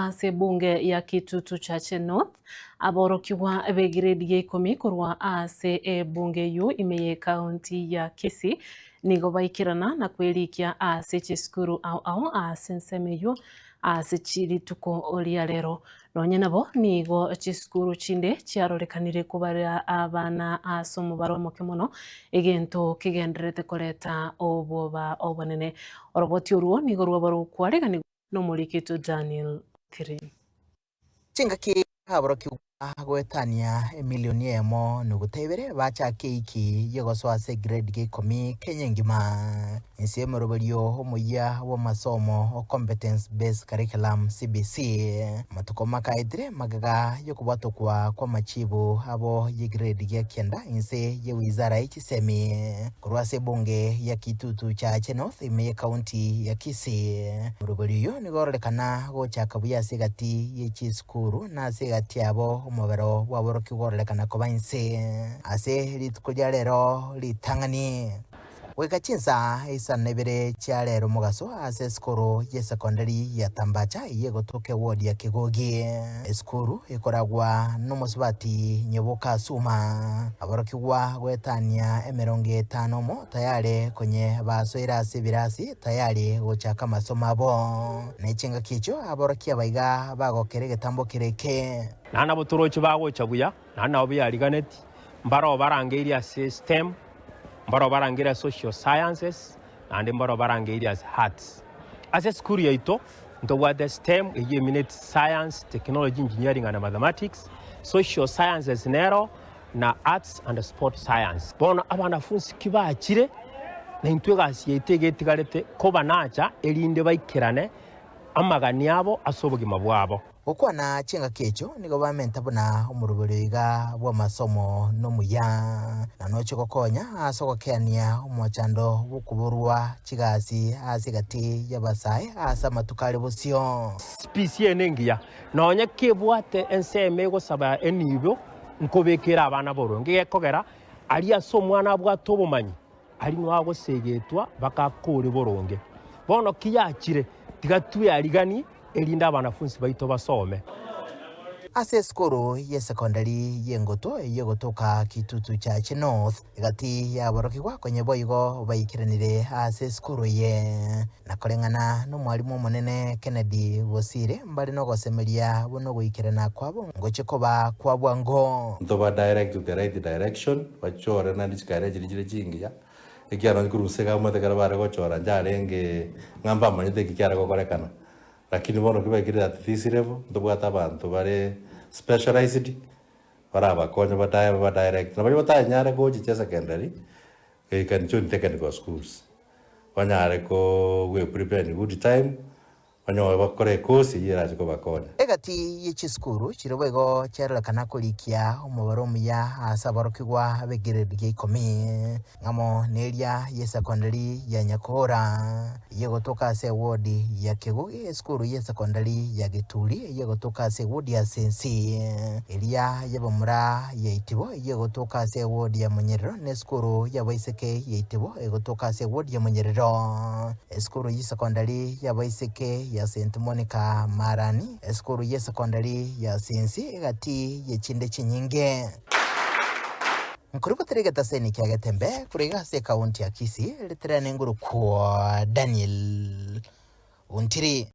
Ase ebunge ya Kitutu Chache North, aborokigwa b'egiredi ya ikomi korwa ase ebunge eyio ime y'ekaunti ya Kisii nigo baikerana na kwerikia ase chisukuru ao ao ase ensemo eyio ase rituko ria rero. Nonye nabo nigo chisukuru chinde chiarorekanire kobara abana ase omobaro omoke mono, egento kegendererete koreta obwoba obonene. Oroboti orwo nigo rwaba rokwareganigwa. Nomorikito Daniel 3. Chingaki aborokigwa goetania emilioni eyemo nuguta ibere bachake eiki y'ogosoa ase egrade ya ikomi Kenya engima. Inse y'omoroberio omoyia bw'amasomo o Competence Based Curriculum, CBC, amatuko makaetire magega y'okobwatokwa kw'amachibu abo y'egrade ya kianda inse ye wizara ye chisemi. Korwa ase ebunge ya Kitutu Chache North ime y'Ekaunti ya Kisii. Omoroberi oyio nigo ororekana gochaka buya ase egati ye chisukuru na ase egati yabo omobero bw'aborokigwa ororekana koba inse ase rituko ria rero ritang'ani. Goika chinsa isano na ibere chia rero mogaso ase esukuru y'esekondari ya Tambacha eyio egotoka ewodi ya Kegogi. Esukuru ekoragwa nomosubati Nyoboka Asuma. Aborokigwa goetania emerongo etano omo tayari konye basoire ase ebirasi tayari gochaka amasomo abo. Ne chingaki echio aborokia abaiga bagokera egetambo kere eke. Naende nabo toroche bagocha buya, naende nabo biariganeti, mbaroo barangeirie ase STEM, mbaroo barangeirie ase Social Sciences, naende mbaroo barangeirie ase Arts. Ase esukuru yaito ntobwate STEM eyio emineti Science, Technology, Engineering and Mathematics, Social Sciences nero, na Arts and Sport Science. Bono abanafunsi kibachire, naintwe egasi yaito iga etigarete kobanacha erinde baikerane amagani abo ase obogima bwabo. Gokwana chingaki echio nigo bamenta buna omoroberio iga bw'amasomo nomuya, na noche gokonya ase ogokeania omochando bw'okoborwa chigasi ase egati y'abasae ase amatuko are bosio. Speech eye nengiya, nonya kebwate ensemo egosaba enibo nkobekere abana boronge gekogera aria ase omwana abwate obomanyi aria nigo agosegetwa mpaka akore boronge. Bono ki yachire tiga tweariganie erinde abanafunsi baito basome. Ase esukuru y'esekondari y'engoto eyio egotoka Kitutu Church North, egati y'aborokigwa konya boigo baikeranire ase esukuru eye. Na koreng'ana nomwalimu omonene Kennedy Bosire, mbare nogosemeria buna ogoikerana kwabo ngochie koba kwa bwango. Ntoba direct to the right direction, bachore naende chikaria chiria chire chingiya, ekiagera nonye korwa inse iga omanyete ekero bare gochora njarenge ng'a mbamanyete eki kiare gokorekana. Lakini bono ki baikire at this level, ntobwate abanto bare specialized, barabakonye badae baba direct. Na baria batanyare gochicha esecondary, they can join technical schools, banyare ko gwe prepare in good time, Banyore bakore ekosi eyio erache kobakonya. Egati ye chisukuru chiria boigo chiarorekana korikia omobaro omuya ase aborokigwa b'egrade ya ikomi, ng'amo neria y'esekondari ya Nyakoora, eyio egotoka ase ewodi ya Kegogi, esukuru y'esekondari ya Geturi, eyio egotoka ase ewodi ya Sensi, eria y'abamura ya Itibo, eyio egotoka ase ewodi ya Monyerero, na esukuru y'abaiseke ya Itibo, egotoka ase ewodi ya Monyerero. Esukuru y'esekondari y'abaiseke ya St Monica Marani, esukuru y'esekondari ya Sinsi egati y'echinde chinyinge. Nkoribotera egetaseni kia Getembe korwa iga ase ekaunti ya Kisii, ritere nenguru kwa Daniel Ontiri.